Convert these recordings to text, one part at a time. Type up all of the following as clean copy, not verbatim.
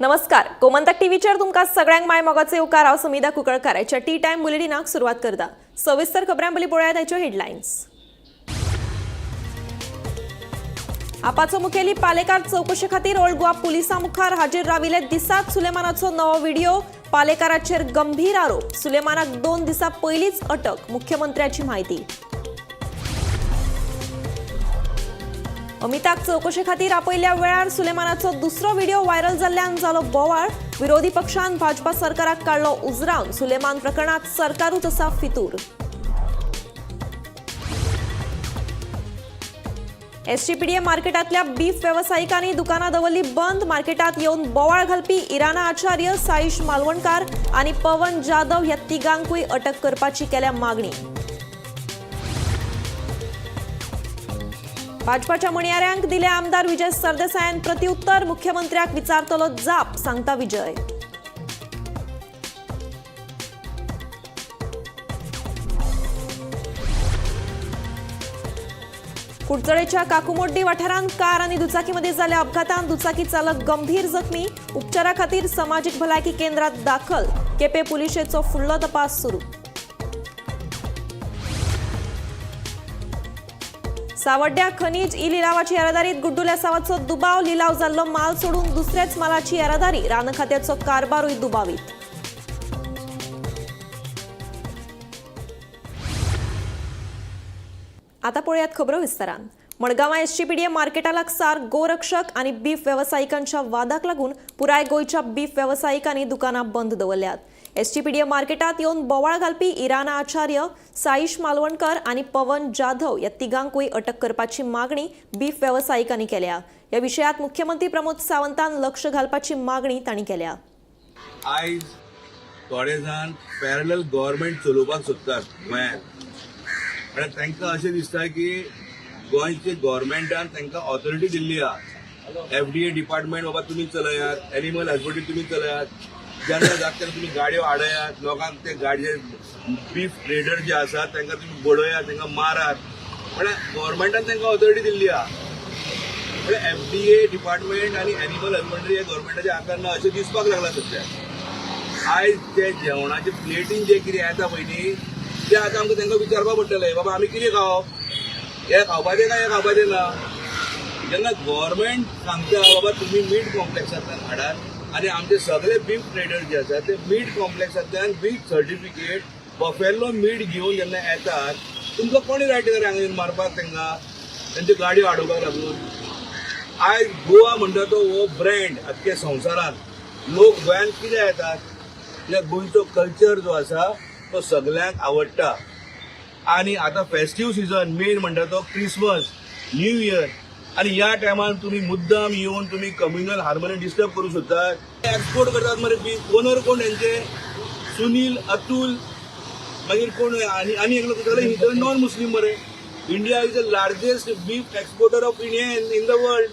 नमस्कार, गोमंतक टीव्हीचेर तुमकां सगळ्यांक माय मोगाचे उपकार. हांव समिधा कुंकळकार. आयच्या टी टायम बुलेटिनाक सुरवात करता. सविस्तर खबरां पयलीं पळोवया ताच्यो हेडलायन्स. आपाचो मुखेली पालेकार चवकशे खातीर ओल्ड गोवा पुलिसां मुखार हाजीर राविल्ले दिसात सुलेमानाचो नवो व्हिडिओ. पालेकाराचेर गंभीर आरोप. सुलेमानाक 2 दिसां पयलींच अटक, मुख्यमंत्र्याची म्हायती. अमिताक चवकशे खातीर आपयल्ल्या वेळार सुलेमानाचो दुसरो व्हिडिओ व्हायरल जाल्ल्यान जालो बोवाळ. विरोधी पक्षान भाजपा सरकाराक काडलो उजरावन. सुलेमान प्रकरणात सरकारूच आसा फितूर. एसजीपीडीए मार्केटांतल्या बीफ वेवसायिकांनी दुकानां दवरली बंद. मार्केटात येवन बोवाळ घालपी इराणा आचार्य, साईश मालवणकार आनी पवन जाधव ह्या तिगांकूय अटक करपाची केल्या मागणी. भाजपाच्या म्हणयाऱ्यांक दिले आमदार विजय सरदेसायान प्रतिउत्तर. मुख्यमंत्र्याक विचारतलो जाप, सांगता विजय. कुडचडेच्या काकुमोड्डी वाठारांत कार आनी दुचाकीमध्ये जाल्ल्या अपघातांत दुचाकी चालक गंभीर जखमी. उपचारा खातीर समाजीक भलायकी केंद्रात दाखल. केपें पुलिशेचो फुडलो तपास सुरू. सावड्ड्या खनीज ई लिलावाची येरादारीत गुड्डू लेसावाचो दुबाव. लिलाव जाल्लो माल सोडून दुसऱ्याच मालाची येरादारी. रान खात्याचो कारभारूय दुबावीत. आता पळयात खबरो विस्तारान. मडगांवां एसजीपीडीए मार्केटा लागसार गोरक्षक आनी बीफ वेवसायिकांच्या वादाक लागून पुराय गोंयच्या बीफ वेवसायिकांनी दुकानां बंद दवरल्यात. एसजीपीडीए मार्केटात येवन बोवाळ घालपी इराणा आचार्य, साईश मालवणकर आनी पवन जाधव ह्या तिगांकूय अटक करपाची मागणी बीफ वेवसायिकांनी केल्या. ह्या विशयात मुख्यमंत्री प्रमोद सावंतान लक्ष घालपाची मागणी तांणी केल्या. आयज थोडे जाण पॅरलल गव्हर्मेंट चलोवपाक सोदतात गोंयांत. म्हळ्यार तांकां अशें दिसता की गोंयचे गव्हर्मेंटान तांकां ऑथॉरिटी दिल्ली आहा. एफडीए डिपार्टमेंट बाबा तुमी चलयात, एनिमल हजबंडरी तुमी चलयात, जेन्ना जाता तेन्ना तुमी गाडयो आडयात, लोकांक ते गाडये बीफ ट्रेडर जे आसात तांकां तुमी बडयात, तांकां मारात. म्हळ्यार गव्हर्मेंटान तांकां ऑथॉरिटी दिल्ली आहा. म्हळ्यार एफडीए डिपार्टमेंट आनी एनिमल हजबंडरी हे गव्हर्मेंटाच्या हातान ना अशें दिसपाक लागलां सद्या. आयज ते जेवणाचे प्लेटीन जे कितें येता पळय न्ही, ते आतां आमकां तांकां विचारपाक पडटलें, बाबा आमी कितें खावप, हें खावपाचें काय हें खावपाचें ना. जेन्ना गव्हर्मेंट सांगता बाबा तुमी मीट कॉम्प्लेक्सांतल्यान हाडात आनी आमचे सगळे बीफ ट्रेडर जे आसात ते मीट कॉम्प्लेक्सांतल्यान बीफ सर्टिफिकेट बफेलो मीट घेवन जेन्ना येतात, तुमकां कोणी रायट दिला हांगा येवन मारपाक तांकां, तेंच्यो गाडयो आडोवपाक लागून? आयज गोवा म्हणटा तो हो ब्रँड आख्खे संवसारांत. लोक गोंयांत कित्याक येतात? कित्याक गोंयचो कल्चर जो आसा तो सगल्यांक आवडटा. आनी आतां फेस्टीव सिजन मेन म्हणटा तो क्रिसमस, न्यू इयर, आनी ह्या टायमार तुमी मुद्दाम येवन तुमी कम्युनल हार्मनी डिस्टर्ब करूंक सोदतात. एक्सपोर्ट करतात मरे बीफ. ओनर कोण तेंचे? सुनील, अतुल, मागीर कोण आनी आनी एकलो सगळे नॉन मुस्लीम मरे. India is the largest beef exporter of India in the world.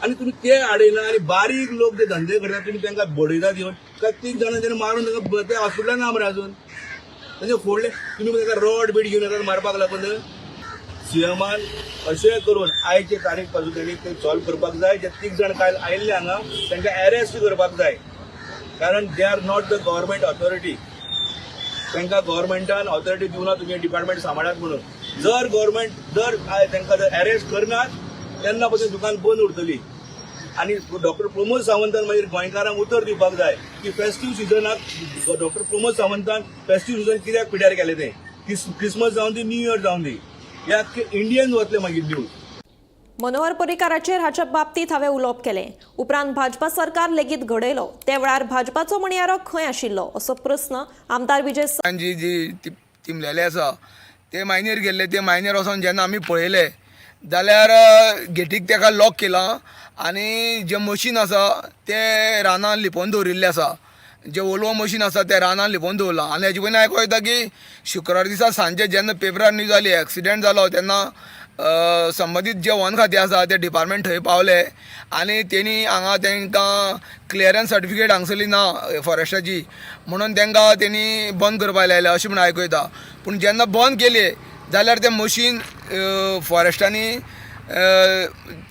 आनी तुमी ते हाडयना आनी बारीक लोक जे धंदे करतात तुमी तांकां बडयतात येवन. काय 3 जाणां जेन्ना मारून तांकां ते हॉस्पिटलान ना मरे अजून, तेंचे फोडले. तुमी तांकां रॉड बीड घेवन येतात मारपाक लागून. सीएमान अशें करून आयचे तारीख पासून तेणी ते सॉल्व करपाक जाय. जे 3 जाण काल आयिल्ले हांगा तांकां अरेस्ट करपाक जाय, कारण they are not the government authority. तांकां गव्हर्मेंटान ऑथॉरिटी दिवना तुमी डिपार्टमेंट सांबाळात म्हणून. जर गव्हर्मेंट जर तांकां जर अरेस्ट करनात तेन्ना पसून दुकान बंद उरतली. आनी डॉक्टर प्रमोद सावंतान मागीर गोंयकारांक उतर दिवपाक जाय की फेस्टीव सिजनाक डॉक्टर प्रमोद सावंतान फेस्टीव सिजन कित्याक पिड्यार केलें तें. क्रिसमस जावन दी, न्यू इयर जावन दी, हे आख्खे इंडियन वतले मागीर न्यूज. मनोहर पर्रीकाराचेर हाच्या बाबतीत हांवें उलोवप केलें. उपरांत भाजपा सरकार लेगीत घडयलो. ते वेळार भाजपाचो म्हणयारो खंय आशिल्लो असो प्रस्न आमदार विजय जी जी तिमलेले आसा ते मायनीर गेल्ले. ते मायनीर वचोन जेन्ना आमी पळयले जाल्यार गेटीक तेका लॉक केलां आनी जें मशीन आसा तें रानान लिपोवन दवरिल्लें आसा. जें वोल्वो मशीन आसा तें रानान लिपोवन दवरलां. आनी हेजे पयलीं आयको येता की शुक्रार दिसा सांजे जेन्ना पेपरार न्यूज आली एक्सिडेंट जालो तेन्ना संबंदीत जे वन खातें आसा ते डिपार्टमेंट थंय पावले आनी तेणी हांगा तांकां क्लियरन्स सर्टिफिकेट हांगसरली ना फॉरेस्टाची म्हणून तांकां तेणी बंद करपाक लायलें अशें म्हूण आयको येता. पूण जेन्ना बंद केली जाल्यार तें मशीन फॉरेस्टांनी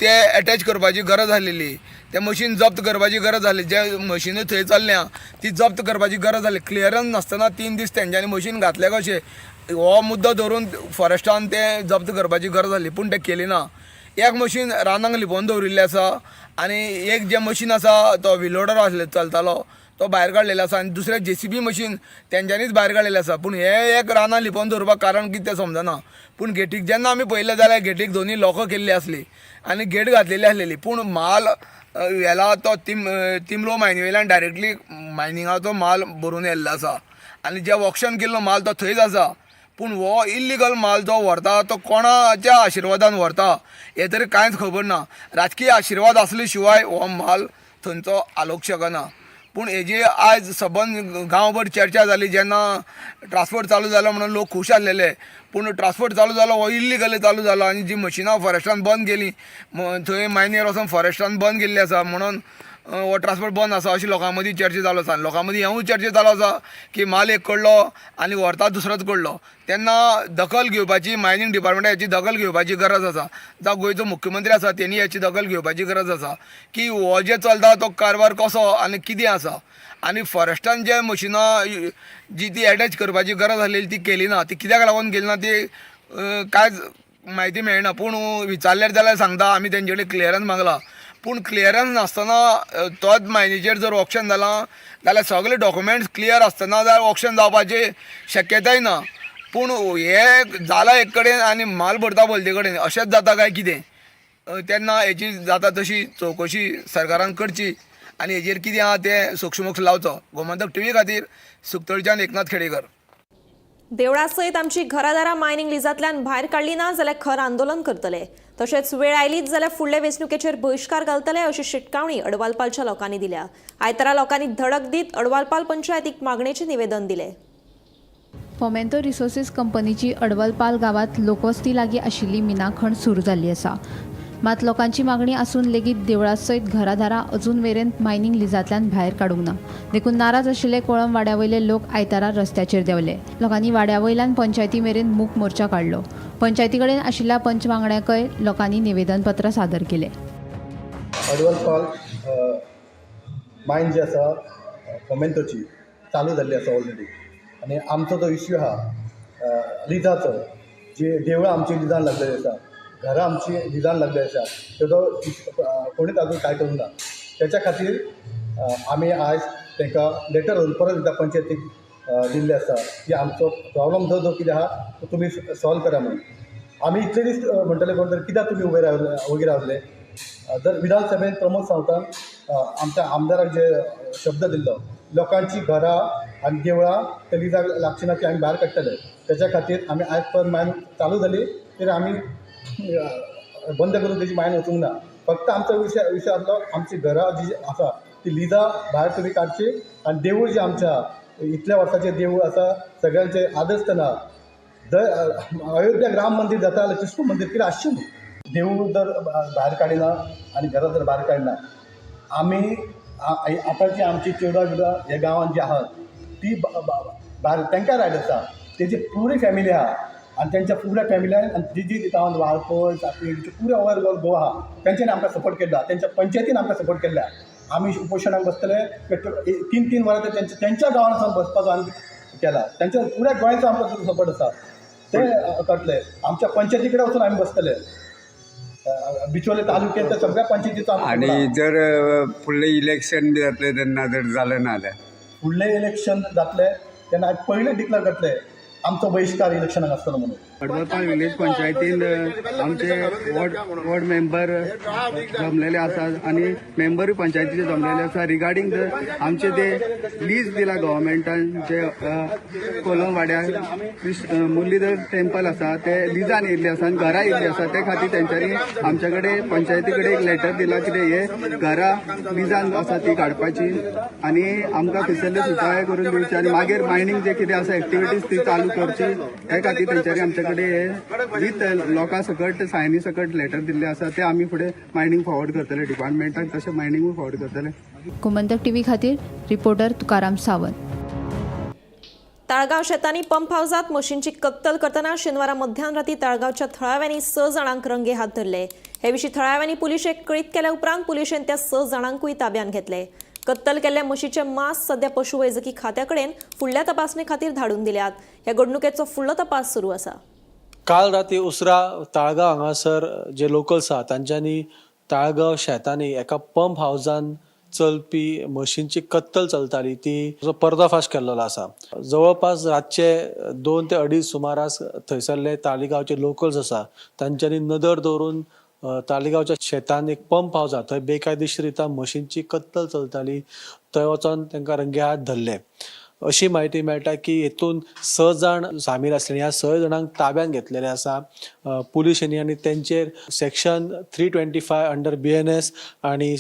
ते एटॅच करपाची गरज आसलेली. तें मशीन जप्त करपाची गरज आसली. जे मशिनूय थंय चल्ल्या ती जप्त करपाची गरज आसली. क्लियरन्स नासतना 3 दीस तेंच्यांनी मशीन घातलें कशें, हो मुद्दो धरून फॉरेस्टान तें जप्त करपाची गरज आसली, पूण तें केली ना. एक मशीन रानांक लिपोवन दवरिल्लें आसा आनी एक जें मशीन आसा तो विलोडर आसले चलतालो, तो भायर काडलेलो आसा आनी दुसरें जेसीबी मशीन तेंच्यांनीच भायर काडलेलें आसा. पूण हें एक रानां लिपोवन दवरपाक कारण कितें तें समजना. पूण गेटीक जेन्ना आमी पळयलें जाल्यार गेटीक दोनी लॉकां केल्ली आसली आनी गेट घातलेली आसलेली. पूण माल व्हेला तो तिमलो मायनी वयल्यान डायरेक्टली मायनिंगाचो माल भरून येल्लो आसा आनी जे ऑक्शन केल्लो माल तो थंयच आसा. पूण हो इल्लिगल माल जो व्हरता तो कोणाच्या आशिर्वादान व्हरता हें तरी कांयच खबर ना. राजकीय आशिर्वाद आसले शिवाय हो माल थंयचो हालोवंक शकना. पूण हेजी आयज सबंद गांवभर चर्चा जाली. जेन्ना ट्रान्सपोर्ट चालू जालो म्हणून लोक खूश आसलेले, पूण ट्रान्सपोर्ट चालू जालो हो इल्लिगली चालू जालो आनी जी मशिनां फॉरेस्टान बंद केली, थंय मायनीर वचोन फॉरेस्टान बंद केल्ली आसा म्हणून हो ट्रान्सपोर्ट बंद आसा अशी लोकां मदीं चर्चा चालू आसा. आनी लोकां मदीं हेंवूय चर्चा चालू आसा की माल एक कडलो आनी व्हरता दुसरोच कडलो. तेन्ना दखल घेवपाची, मायनींग डिपार्टमेंटा हेची दखल घेवपाची गरज आसा, जावं गोंयचो मुख्यमंत्री आसा तेणी हेची दखल घेवपाची गरज आसा की हो जे चलता तो कारभार कसो आनी कितें आसा. आनी फॉरेस्टान जे मशिनां जी ती एटॅच करपाची गरज आसलेली ती केली ना. ती कित्याक लागून केली ना ती कांयच म्हायती मेळना. पूण विचारल्यार जाल्यार सांगता आमी तेंचे कडेन क्लियरन्स मागला. पूण क्लियरन्स नासतना तोच मायनीचेर जर ऑक्शन जालां जाल्यार सगळे डॉक्युमेंट्स क्लियर आसतना जाल्यार ऑक्शन जावपाची शक्यताय ना. पूण हें जालां एक कडेन आनी माल भरता भलते कडेन, अशेंच जाता काय कितें? तेन्ना हेची जाता तशी चवकशी सरकारान करची आनी हेजेर कितें आहा तें सोक्षमोक्ष लावचो. गोमंतक टीव्ही खातीर सुकतळच्यान एकनाथ खेडेकर. देवळा सयत आमची घरादारां मायनिंग लिजांतल्यान भायर काडली ना जाल्यार खर आंदोलन करतले, तशेंच वेळ आयलीच जाल्यार फुडले वेंचणुकेचेर बहिश्कार घालतले, अशी शिटकावणी अडवालपालच्या लोकांनी दिल्या. आयतारा लोकांनी धडक दीत अडवालपाल पंचायतीक मागणेचें निवेदन दिलें. फोमेंतो रिसोर्सीस कंपनीची अडवलपाल गांवांत लोकवस्ती लागीं आशिल्ली मिना खण सुरू जाल्ली आसा. मात लोकांची मागणी आसून लेगीत देवळा सयत घरादारां अजून मेरेन मायनींग लिजांतल्यान भायर काडूंक ना. देखून नाराज आशिल्ले कोळंब वाड्या वयले लोक आयतारा रस्त्याचेर देंवले. लोकांनी वाड्या वयल्यान पंचायती मेरेन मूक मोर्चा काडलो. पंचायती कडेन आशिल्ल्या पंच वांगड्याकय लोकांनी निवेदनपत्र सादर केलें. अडवलपाल मायन जी आसा फोमेंतोची चालू जाल्ली आसा ऑलरेडी आनी आमचो जो इश्यू आहा लिजाचो, जी देवळां आमची लिजान लागलेली आसा, घरां आमची लिजान लागलेली आसा, तेजो कोणीच आजून कांय करूंक ना. तेच्या खातीर आमी आयज तांकां लेटर परत एकदां पंचायतीक दिल्लें आसा की आमचो प्रॉब्लम जो जो कितें आहा तो तुमी सॉल्व करा म्हणून. आमी इतले दीस म्हणटले कोण तर कित्याक तुमी उबे रावले, वगीर रावले? जर विधानसभेन प्रमोद सावंतान आमच्या आमदाराक जे शब्द दिल्लो, लोकांची घरां आनी देवळां ते लिजाक लागची ना, ती आमी भायर काडटले. तेच्या खातीर आमी आयज पर्यंत मायन चालू जाली तरी आमी बंद करून तेजी मायन वचूंक ना. फक्त आमचो विशय आसलो, आमची घरां जी आसा ती लिजां भायर तुमी काडची आनी देवूळ जें आमचें आहा, इतल्या वर्साचें देवूळ आसा, सगळ्यांचें आदर्श ना. जंय अयोध्या राम मंदीर जाता जाल्यार कृष्ण मंदीर कितें आसचें न्हू. देवूळ जर भायर काडिना आनी घरां जर भायर काडिना, आमी आतांची आमची चेडवां बिडवां ह्या गांवांत जी आहात ती भायर तांकां रायट आसा. तेजी पुरी फॅमिली आहा आनी तेंच्या पुऱ्या फॅमिल्यान आनी जी जी गांवांत वाळपय, साखळी, पुरे ओवर गोवा आहा, तेंच्यांनी आमकां सपोर्ट केल्लो आहा, तेंच्या पंचायतीन आमकां सपोर्ट केल्लो आहा. आमी उपोशणाक बसतले 3-3 वरां ते तेंच्या गांवांत वचोन बसपाचो आमी केला. तेंच्या पुऱ्या गोंयचो आमकां सपोर्ट आसा ते करतले. आमच्या पंचायती कडेन वचून आमी बसतले, बिचोले तालुक्याच्या सगळ्या पंचायतीचो आमकां आनी support आहा. जर फुडलें इलेक्शन बी जातलें तेन्ना जर जालें ना जाल्यार? फुडलें इलेक्शन जातलें तेन्ना पयलें डिक्लेर करतले आमचो बहिश्कार इलेक्शनाक आसतलो म्हणून. अडवलपाल विलेज पंचायतीन आमचे वॉर्ड वॉर्ड मेंबर जमलेले आसात आनी मेंबरूय पंचायतीचे जमलेले आसा रिगार्डींग the आमचे ते लीज दिला गव्हर्मेंटान, जे कोलम वाड्यार मुरलीधर टेम्पल आसा ते लिजान येयल्ले आसा आनी घरां येयल्ली आसा. ते खातीर तेंच्यांनी आमच्या कडेन पंचायती कडेन एक लेटर दिला कितें हे घरां लिजान आसा ती काडपाची आनी आमकां थंयसरले सुटावे करून दिवचे आनी मागीर मायनींग जे कितें आसा एक्टिविटीज ती चालू करची. हे खातीर तेंच्यांनी आमचे कडेन हे विथ लोकां सकट सायनी सकट लेटर दिल्ले आसा. ते आमी फुडें मायनींग फॉरवर्ड करतले डिपार्टमेंटाक, तशें मायनिंगूय फॉरवर्ड करतले. गोमंतक टीव्ही खातीर रिपोर्टर तुकाराम सावंत. ताळगांव शेतांनी पंप हावजात म्हशींची कत्तल करतना शेनवारा मध्यान राती ताळगांवच्या थळाव्यांनी 6 जाणांक रंगे हात धरले. हे विशीं थळाव्यांनी पुलिशेक कळीत केल्या उपरांत पुलिशेन त्या 6 जाणांकूय ताब्यांत घेतले. कत्तल केल्ल्या म्हशीचे मांस सध्या पशुवैजकी खात्या कडेन फुडल्या तपासणे खातीर धाडून दिल्यात. ह्या घडणुकेचो फुडलो तपास सुरू आसा. काल राती उसरा ताळगांव हांगासर जे लोकल्स आहा तांच्यांनी ताळगांव शेतांनी एका पंप हावजान चलपी मशीनची कत्तल चलताली ती जो पर्दाफाश केल्लो आसा. जवळपास रातचे 2 ते 2.5 सुमारास थंयसरले तालिगांवचे लोकल्स आसा तांच्यांनी नदर दवरून तालिगांवच्या शेतान एक पंप हावज आहा थंय बेकायदेशीर रित्या मशीनची कत्तल चलताली थंय वचोन तांकां रंगे हात धरले. अशी म्हायती मेळटा की हेतून 6 जाण सामील आसले. ह्या 6 जाणांक ताब्यात घेतलेले आसा पुलिशेंनी आनी तेंचेर सेक्शन 325 अंडर BNS आनी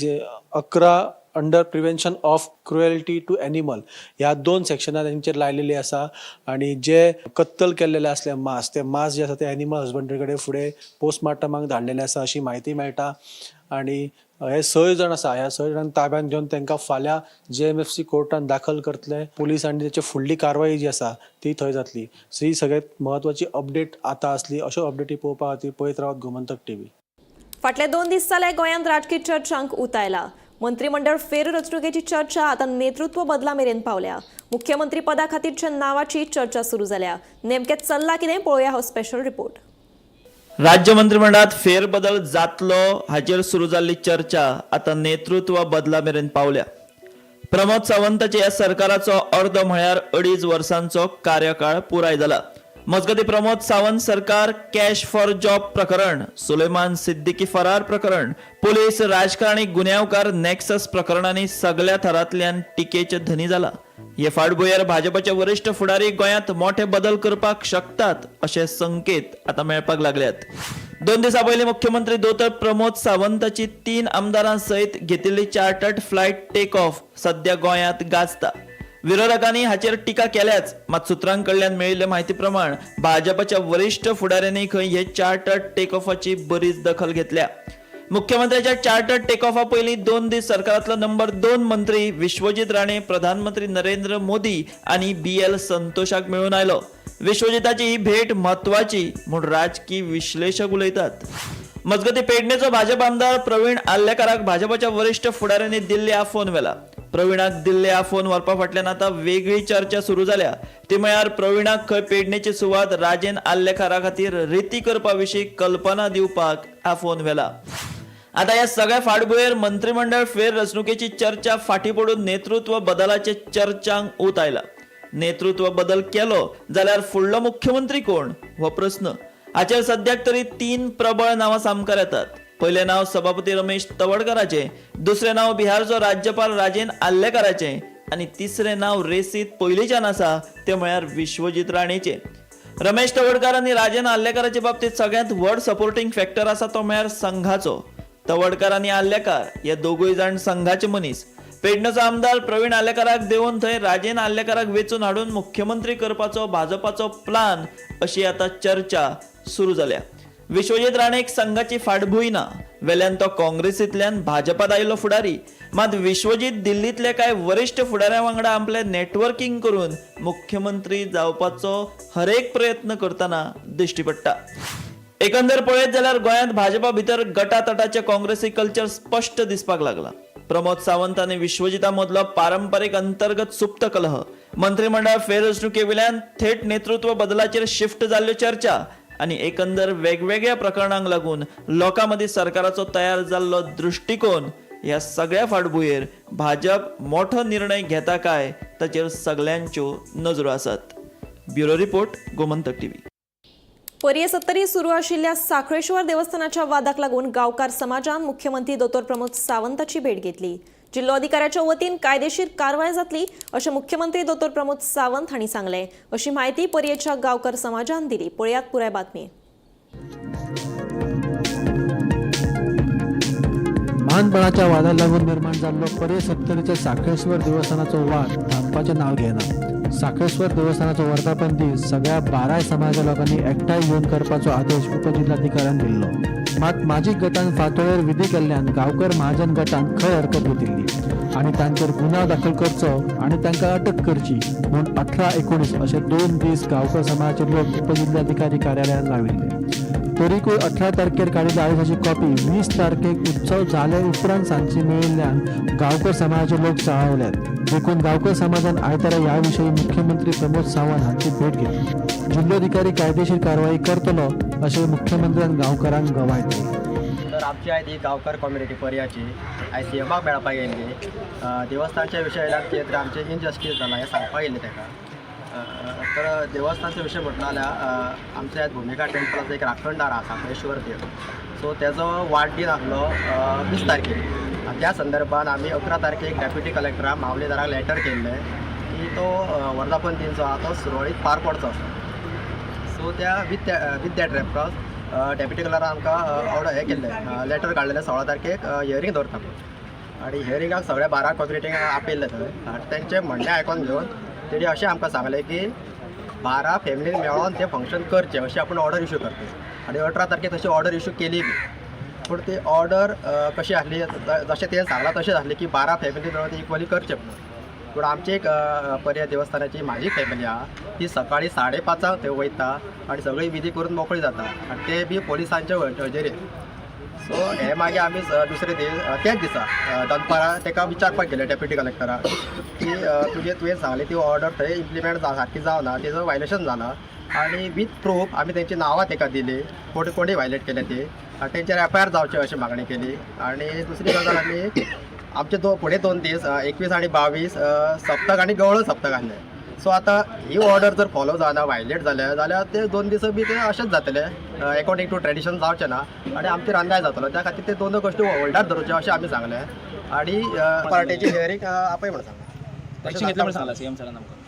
11 under prevention of cruelty to animal ह्या 2 सेक्शनां तेंचेर लायलेली आसा. आनी जे कत्तल केल्लेले आसले मांस ते मांस जे आसा ते एनिमल हजबंड्री कडेन फुडें पोस्टमार्टमाक धाडलेले आसा अशी म्हायती मेळटा. आनी हे 6 जाण आसा ह्या 6 जाणांक ताब्यात घेवन तांकां फाल्यां JMFC कोर्टान दाखल करतले पुलीस आनी तेची फुडली कारवाय जी आसा ती थंय जातली. सो ही सगळ्यात म्हत्वाची अपडेट आतां आसली. अश्यो अपडेटी पळोवपा खातीर पळयत रावात गोमंतक टीव्ही. फाटले 2 दीस जाले गोंयांत राजकी चर्चांक उतायला. मंत्रिमंडळ फेररचणुकेची चर्चा आतां नेतृत्व बदला मेरेन पावल्या. मुख्यमंत्री पदा खातीरच्या नावाची चर्चा सुरू जाल्या. नेमकें चल्ला कितें पळोवया हो स्पेशल रिपोर्ट. राज्य मंत्रिमंडळात फेरबदल जातलो हाचेर सुरू जाल्ली चर्चा आतां नेतृत्व बदला मेरेन पावल्या. प्रमोद सावंताच्या ह्या सरकाराचो अर्दो म्हळ्यार 2.5 वर्सांचो कार्यकाळ पुराय जाला. मजगतीं प्रमोद सावंत सरकार कॅश फॉर जॉब प्रकरण, सुलेमान सिद्दीकी फरार प्रकरण, पुलीस राजकारणी गुन्यांवकार नॅक्सस प्रकरणांनी सगल्या थरांतल्यान टिकेचे धनी जाला. हे फाटभुंयेर भाजपाचे वरिश्ठ फुडारी गोंयांत मोठे बदल करपाक शकतात अशे संकेत आतां मेळपाक लागल्यात. 2 दिसां पयलीं मुख्यमंत्री दोतोर प्रमोद सावंताची 3 आमदारां सयत घेतिल्ली चार्टर्ड फ्लायट टेक ऑफ सद्या गोंयांत गाजता. विरोधकांनी हाचेर टिका केल्याच, मात सुत्रां कडल्यान मेळिल्ले म्हायती प्रमाण भाजपाच्या वरिश्ठ फुडाऱ्यांनी खंय हे चार्टर्ड टेक ऑफाची बरीच दखल घेतल्या. मुख्यमंत्र्याच्या चार्टर्ड टेक ऑफा पयलीं 2 दीस सरकारांतलो नंबर 2 मंत्री विश्वजीत राणे प्रधानमंत्री नरेंद्र मोदी आनी BL संतोषाक मेळून आयलो. विश्वजिताची ही भेट म्हत्वाची म्हूण राजकी विश्लेशक उलयतात. मजगतीं पेडणेचो भाजप आमदार प्रवीण आर्लेकाराक भाजपाच्या वरिश्ठ फुडाऱ्यांनी दिल्ली आफोवन व्हेला. प्रवीणाक दिल्ले आफोवन व्हरपा फाटल्यान आतां वेगळी चर्चा सुरू जाल्या. ती म्हळ्यार प्रवीणाक खंय पेडणेची सुवात राजेन आर्लेकारा खातीर रिती करपा विशीं कल्पना दिवपाक आफोवन व्हेला. आतां ह्या सगळ्या फाटभुंयेर मंत्रिमंडळ फेररचणुकेची चर्चा फाटीं पडून नेतृत्व बदलाचे चर्चांक ऊत आयला. नेतृत्व बदल केलो जाल्यार फुडलो मुख्यमंत्री कोण हो प्रस्न. हाचेर सद्याक तरी 3 प्रबळ नांवां सामकार येतात. पयलें नांव सभापती रमेश तवडकाराचें, दुसरें नांव बिहारचो राज्यपाल राजेन आर्लेकाराचें आनी तिसरें नांव रेसीत पयलींच्यान आसा तें म्हळ्यार विश्वजीत राणेचें. रमेश तवडकार आनी राजेन आर्लेकाराचे बाबतींत सगळ्यांत व्हड सपोर्टींग फॅक्टर आसा तो म्हळ्यार संघाचो. तवडकार आनी आर्लेकार हे दोगूय जाण संघाचे मनीस. पेडणेचो आमदार प्रवीण आर्लेकाराक देवून थंय राजेन आर्लेकाराक वेंचून हाडून मुख्यमंत्री करपाचो भाजपाचो प्लान अशी आतां चर्चा सुरू जाल्या. विश्वजीत राणेक संघाची फाटभूंय ना, वेल्यान तो काँग्रेसींतल्यान भाजपात आयिल्लो फुडारी. मात विश्वजीत दिल्लींतल्या कांय वरिश्ठ फुडाऱ्यां वांगडा आपलें नेटवर्कींग करून मुख्यमंत्री जावपाचो हरेक प्रयत्न करतना दिश्टी पडटा. एकंदर पळयत जाल्यार गोंयांत भाजपा भितर गटातटाचें काँग्रेसी कल्चर स्पश्ट दिसपाक लागला. प्रमोद सावंत आनी विश्वजिता मदलो पारंपरीक अंतर्गत सुप्त कलह, मंत्रिमंडळ फेररचणुके वयल्यान थेट नेतृत्व बदलाचेर शिफ्ट जाल्ल्यो चर्चा आनी एकंदर वेगवेगळ्या प्रकरणांक लागून लोकां मदीं सरकाराचो तयार जाल्लो दृश्टिकोन ह्या सगळ्या फाटभुंयेर भाजप मोठो निर्णय घेता काय ताचेर सगल्यांच्यो नजरो आसात. Bureau report, Gomantak TV. Poriem Sattari सुरू आशिल्ल्या साखळेश्वर देवस्थानाच्या वादाक लागून गांवकार समाजान मुख्यमंत्री दोतोर प्रमोद सावंताची भेट घेतली. जिल्लोधिकाऱ्याच्या वतीन कायदेशीर कारवाय जातली अशें मुख्यमंत्री दोतोर प्रमोद सावंत हांणी सांगलें. अशी म्हायती पर्येच्या गांवकार समाजान दिली. पळयात पुराय बातमी. म्हानपणाच्या वादाक लागून निर्माण जाल्लो पर्ये सत्तरीच्या साखळेश्वर देवस्थानाचो वाद थांबपाचें नांव घेना. साखळेश्वर देवस्थानाचो वर्धापन दीस सगळ्या 12 समाजाच्या लोकांनी एकठांय येवन करपाचो आदेश उपजिल्हाधिकाऱ्यान दिल्लो. मात माजी गटान फांतोडेर विधी केल्ल्यान गांवकर महाजन गटान खर हरकत घेतिल्ली आनी तांचेर गुन्यांव दाखल करचो आनी तांकां अटक करची म्हूण 18-19 अशे 2 दीस गांवकर समाजाचे लोक उपजिल्हाधिकारी कार्यालयान राविल्ले. तरीकूय 18 तारखेर काडिल्ल्या आदेशाची कॉपी 20 तारखेक उत्सव जाले उपरांत सांजची मेळिल्ल्यान गांवकर समाजाचे लोक चाळवल्यात. देखून गांवकर समाजान आयतारा ह्या विशीं मुख्यमंत्री प्रमोद सावंत हांची भेट घेतली. जिल्लोधिकारी कायदेशीर कारवाई करतलो अशें मुख्यमंत्र्यान गांवकारांक गवाय दिली. तर आमची आयज ही गांवकर कम्युनिटी पर्याची आयज सी एमाक मेळपाक येयल्ली. देवस्थानच्या विशयान कितें तरी आमचें इनजस्टीस जालां हें सांगपाक येयल्लें ताका. तर देवस्थानचो विशय म्हटलो जाल्यार आमच्या भुमिका टेम्पलाचो एक राखणदार आसा, साखळेश्वर देव. सो तेजो वाडदीस आसलो 20 तारखेर आनी त्या संदर्भात आमी 11 तारखेक डेप्युटी कलेक्टराक, मामलेदाराक लेटर केल्लें की तो वर्धापन दिन जो आहा तो सुरळीत पार पडचो आसा. सो त्या with that reference deputy कलेक्टरान आमकां ऑर्डर हें केल्लें, लेटर काडलेलें, 16 तारखेक हियरींग दवरता म्हणून. आनी हियरिंगाक सगळ्या 12 कम्युनिटींक आपयल्ले थंय आनी तेंचें म्हणणें आयकोन घेवन तेणी अशें आमकां सांगलें की 12 फॅमिलीन मेळोन तें फंक्शन करचें अशें आपूण ऑर्डर इशू करता. आनी 18 तारखेक तशी ऑर्डर इशू केली बी, पूण ती ऑर्डर कशी आसली, जशें तेणें सांगलां तशें आसलें की 12 फॅमिली मेळोन ती इक्वली करचें म्हणून. पूण आमची एक पर्या देवस्थानाची म्हाजी फॅमिली आहा, ती सकाळी 5:30 थंय वयता आनी सगळी विधी करून मोकळी जाता आनी ते बी पोलिसांच्या हजेरेन. सो हे मागीर आमी दुसरे दीस, त्याच दिसा दनपारां ताका विचारपाक गेले डेप्युटी कलेक्टराक की तुजें तुवें सांगलें ती ऑर्डर थंय इम्प्लिमेंट सारकी जावना, तेजो वायलेशन जाला. आनी वीथ प्रूफ आमी तेंची नांवां ताका दिली, कोणी कोणी वायलेट केल्या ती, आनी तेंचेर एफ I R जावचें अशें मागणी केली. आनी दुसरी गजाल, आमी आमचे फुडें 2 दीस 21 आनी 22 सप्तक आनी गवळण सप्तक आसलें. सो आतां ही ऑर्डर जर फॉलो जायना, वायलेट जाल्या जाल्यार ते 2 दीस बी ते अशेंच जातले, एकॉर्डिंग टू ट्रेडिशन जावचें ना आनी आमचेर अन्याय जातलो. त्या खातीर ते दोन गोश्टी होल्डार दवरच्यो अशें आमी सांगलें आनी पार्टेची हियरींग आपय म्हणून सांगलें. सांगला सीएम सरान आमकां.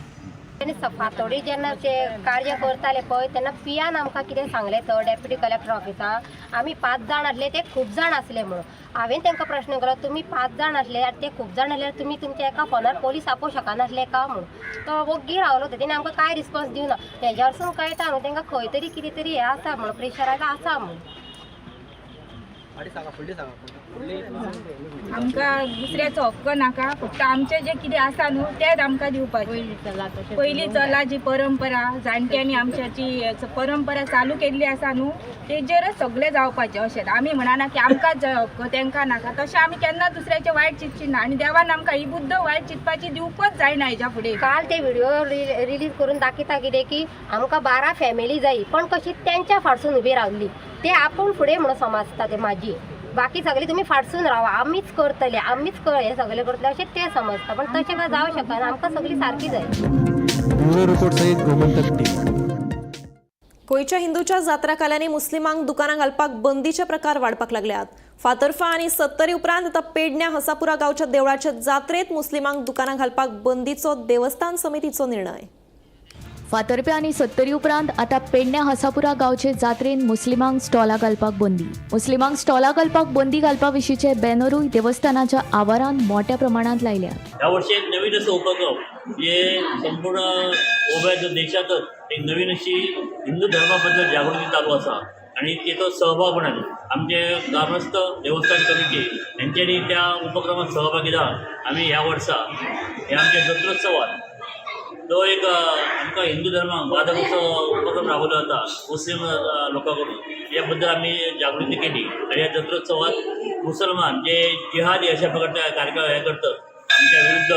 आनी फातोडी जेन्ना ते कार्य करताले पळय, तेन्ना पियान आमकां कितें सांगलें तर डेप्युटी कलेक्टर ऑफिसान आमी 5 जाण आसले, ते खूब जाण आसले म्हणून. हांवें तांकां प्रश्न केलो, तुमी 5 जाण आसले आनी ते खूब जाण आसले, तुमी तुमच्या एका फोनार पोलीस आपोवंक शकनासले का म्हणून. तो वोग्गी रावलो. तेणी आमकां कांय रिस्पॉन्स दिवना. हेज्या वरसून कळटा न्हू तांकां खंय तरी कितें तरी हें आसा म्हणून, प्रेशराक आसा म्हणून. आनी सांगा, फुडली सांगा. आमकां दुसऱ्याचो हक्क नाका, फक्त आमचें जें कितें आसा न्हू तेंच आमकां दिवपाचें. पयलीं चला जी परंपरा जाणट्यांनी आमच्याची परंपरा चालू केल्ली आसा न्हू, तेजेरच सगळें जावपाचें. अशें आमी म्हणना की आमकांच जाय हक्क, तांकां नाका. तशें आमी केन्ना दुसऱ्याचें वायट चिंतची ना आनी देवान आमकां ही बुद्द वायट चिंतपाची दिवपच जायना हेज्या फुडें. काल ते व्हिडिओ रिलीज करून दाखयता कितें की आमकां 12 फॅमिली जायी, पण कशी तेंच्या फाटसून उबी रावली ते आपूण फुडें म्हणून समजता ते माझी, बाकी सगळी तुमी फाटसून रावा, आमीच करतले, आमीच हे सगळे करतले अशें ते समजता. पण तशें काय जावं शकना, आमकां सगळी सारकी जाय. ब्युरो रिपोर्ट सहित गोमंतक टीव्ही. गोंयच्या हिंदूच्या जात्रा काल्यांनी मुस्लिमांक दुकानां घालपाक बंदीचे प्रकार वाडपाक लागल्यात. फातर्फा आनी सत्तरी उपरांत आतां पेडण्या हसापुरा गांवच्या देवळाच्या जात्रेत मुस्लिमांक दुकानां घालपाक बंदीचो देवस्थान समितीचो निर्णय. फातर्पे आनी सत्तरी उपरांत आतां पेडण्या हसापुरा गांवचे जात्रेन मुस्लिमांक स्टॉलां घालपाक बंदी. मुस्लिमांक स्टॉलां घालपाक बंदी घालपा विशींचे बॅनरूय देवस्थानाच्या आवारांत मोठ्या प्रमाणात लायल्यात. ह्या वर्षी एक नवीन असो उपक्रम, म्हणजे संपूर्ण उभ्या देशातच एक नवीन अशी हिंदू धर्माबद्दल जागृती चालू आसा आणि तेचो सहभाग म्हणून आमचे ग्रामस्थ, देवस्थान कमिटी यांच्यानी त्या उपक्रमात सहभागी जावन आमी ह्या वर्सा हे आमच्या जत्रोत्सवात जो एक आमकां हिंदू धर्माक बाधक असो उपक्रम राबवलो जाता मुस्लीम लोकां कडून, ह्या बद्दल आमी जागृती केली. आनी ह्या जत्रोत्सवात मुसलमान जे जिहादी अशा प्रकारचे कार्यक्रम हे करतात आमच्या विरुद्ध,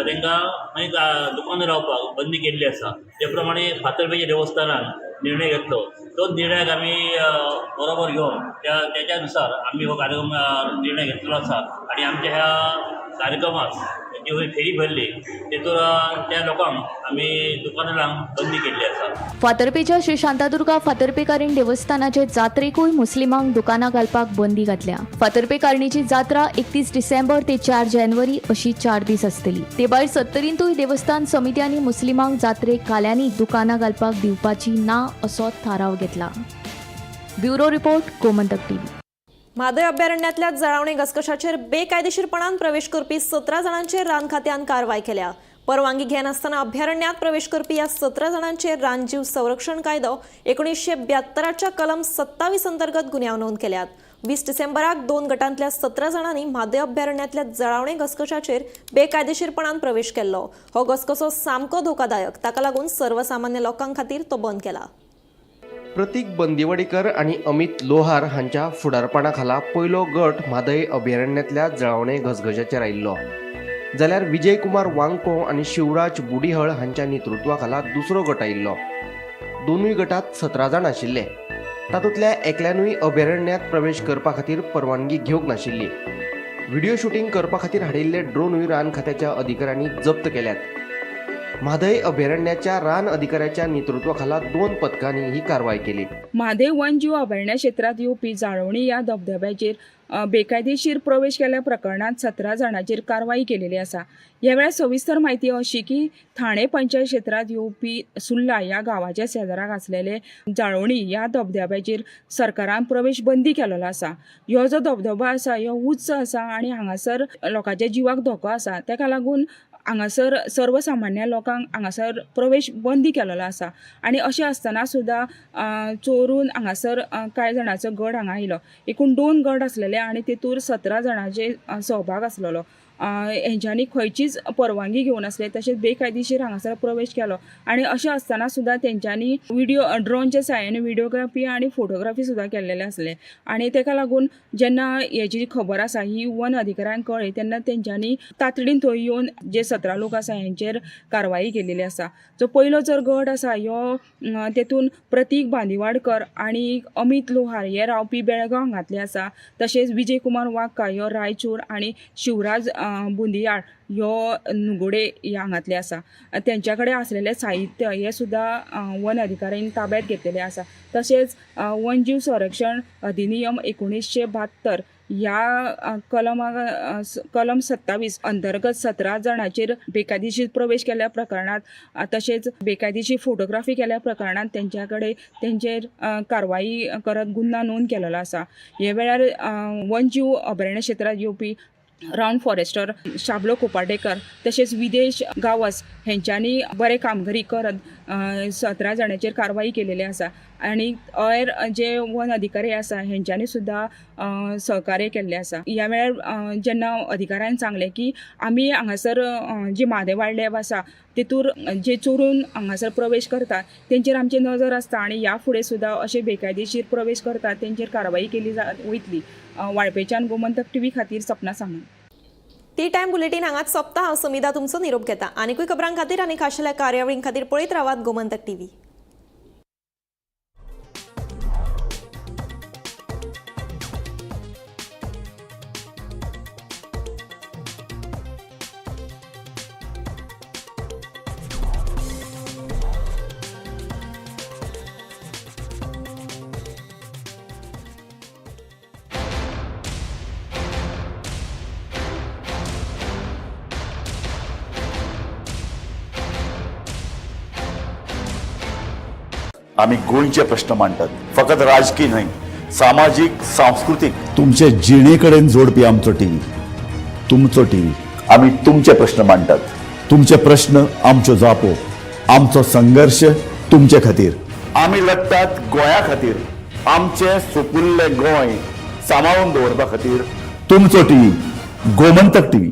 तांकां मागीर दुकानां रावपाक बंदी केल्ली आसा. ते प्रमाणे फातर्पेच्या देवस्थानान निर्णय घेतलो, तो निर्णयाक आमी बरोबर घेवन त्या तेच्या नुसार आमी हो कार्यक्रम निर्णय घेतलेलो आसा. आनी आमच्या ह्या कार्यक्रमाक जी फेरी भरली तेतून त्या लोकांक आमी दुकानां बंदी केल्ली आसा. फातर्पेच्या श्री शांतादुर्गा फातर्पेकारीण देवस्थानाचे जात्रेकूय मुस्लिमांक दुकानां घालपाक बंदी घातल्या. फातर्पेकारणीची जात्रा 31 डिसेंबर ते 4 जानेवारी अशी 4 दीस आसतली. ते भायर सत्तरींतूय देवस्थान समित्यांनी मुस्लिमांक जात्रेक काल्यांनी दुकानां घालपाक दिवपाची ना असो थाराव घेतला. Bureau report, Gomantak TV. Mhadei अभयारण्यातल्या जळावणे घसघशाचेर बेकायदेशीरपणान प्रवेश करपी 17 जाणांचेर रान खात्यान कारवाय केल्या. परवानगी घेनासतना अभयारण्यात प्रवेश करपी ह्या 17 जाणांचेर रानजीव संरक्षण कायदो 1972च्या कलम 27 अंतर्गत गुन्यांव नोंद केल्यात. 20 डिसेंबराक 2 गटांतल्या 17 जाणांनी म्हादय अभयारण्यातल्या जळावणे घसघशाचेर बेकायदेशीरपणान प्रवेश केल्लो. हो घसघसो सामको धोकादायक, ताका लागून सर्वसामान्य लोकां खातीर तो बंद केला. प्रतीक बंदिवाडीकर आनी अमित लोहार हांच्या फुडारपणा खाला पयलो गट म्हादय अभयारण्यांतल्या जळावणे घसघश्याचेर आयिल्लो, जाल्यार विजय कुमार वांको आनी शिवराज बुडीहळ हांच्या नेतृत्वा खाला दुसरो गट आयिल्लो. दोनूय गटात 17 जाण आशिल्ले. तातूंतल्या एकल्यानूय अभयारण्यांत प्रवेश करपा खातीर परवानगी घेवंक नाशिल्ली. व्हिडिओ शुटींग करपा खातीर हाडिल्ले ड्रोनूय रान खात्याच्या अधिकाऱ्यांनी जप्त केल्यात. म्हादय अभयारण्याच्या रान अधिकाऱ्याच्या नेतृत्वाखाला 2 पथकांनी ही कारवाय केली. म्हादय वनजीव अभयारण्य क्षेत्रांत येवपी जाळवणी ह्या धबधब्याचेर बेकायदेशीर प्रवेश केल्ल्या प्रकरणांत 17 जाणांचेर कारवाई केलेली आसा. ह्या वेळार सविस्तर म्हायती अशी की ठाणे पंचायत क्षेत्रांत येवपी सुर्ला ह्या गांवाच्या शेजराक आसलेले जाळवणी ह्या धबधब्याचेर सरकारान प्रवेश बंदी केलेलो आसा. ह्यो जो धबधबो आसा ह्यो उंच आसा आनी हांगासर लोकांच्या जिवाक धोको आसा. तेका लागून हांगासर सर्वसामान्य लोकांक हांगासर प्रवेश बंदी केलेलो आसा. आनी अशें आसतना सुद्दां चोरून हांगासर कांय जाणांचो गट हांगा आयलो. एकूण 2 गट आसलेले आनी तेतूर 17 जाणांचे सहभाग आसलेलो. हेंच्यांनी खंयचीच परवानगी घेवन आसले, तशेंच बेकायदेशीर हांगासर प्रवेश केलो आनी अशें आसतना सुद्दां तेंच्यांनी व्हिडियो ड्रोनच्या साहाय्यान व्हिडियोग्राफी आनी फोटोग्राफी सुद्दां केल्लेले आसले. आनी तेका लागून जेन्ना हेजी खबर आसा ही वन अधिकाऱ्यांक कळ्ळी तेन्ना तेंच्यांनी तातडीन थंय येवन जे 17 लोक आसा हेंचेर कारवाई केलेली आसा. जो पयलो जर गट आसा ह्यो तेतून प्रतीक बांदिवाडकर आनी अमित लोहार हे रावपी बेळगांव हांगांतले आसा, तशेंच विजय कुमार वाक्का ह्यो रायचूर आनी शिवराज बुंदियाळ ह्यो नुगोडे ह्या हांगांतले आसा. तेंच्या कडेन आसलेलें साहित्य हें सुद्दां वन अधिकाऱ्यांनी ताब्यांत घेतलेलें आसा. तशेंच वनजीव संरक्षण अधिनियम 1972 ह्या कलम 27 अंतर्गत 17 जाणांचेर बेकायदेशीर प्रवेश केल्ल्या प्रकरणांत तशेंच बेकायदेशीर फोटोग्राफी केल्ल्या प्रकरणांत तेंच्या कडेन तेंचेर कारवाई करत गुन्यांव नोंद केलेलो आसा. हे वेळार वनजीव अभयारण्य क्षेत्रांत येवपी रावंड फॉरेस्टर शाबलो कोपाटेकर तशेंच विदेश गावस हेंच्यांनी बरे कामगिरी करत 17 जाणांचेर कारवाई केलेली आसा आनी हेर जे वन अधिकारी आसा हेंच्यांनी सुद्दां सहकार्य केल्लें आसा. ह्या वेळार जेन्ना अधिकाऱ्यान सांगलें की आमी हांगासर जी म्हादय वायल्ड लायफ आसा तेतूर जे चोरून हांगासर प्रवेश करता तेंचेर आमची नजर आसता आनी ह्या फुडें सुद्दां अशे बेकायदेशीर प्रवेश करता तेंचेर कारवाई केली वयतली. वाळपेच्यान गोमंतक टीव्ही खातीर सपना सामंत. टी टायम बुलेटीन हांगाच सोंपता. हांव समिधा तुमचो निरोप घेता. आनीकूय खबरां खातीर आनी खाशेल्या कार्यावळीं खातीर पळयत रावात गोमंतक टीव्ही. आमी गोंयचे प्रश्न मांडटात, फकत राजकीय न्हय, सामाजीक, सांस्कृतीक, तुमचे जिणे कडेन जोडपी आमचो टीव्ही, तुमचो टीव्ही. आमी तुमचे प्रश्न मांडटात, तुमचे प्रश्न आमच्यो जापो, आमचो संघर्श तुमचे खातीर. आमी लढटात गोंया खातीर, आमचें सुपुल्लें गोंय सांबाळून दवरपा खातीर. तुमचो टीव्ही, गोमंतक टीव्ही.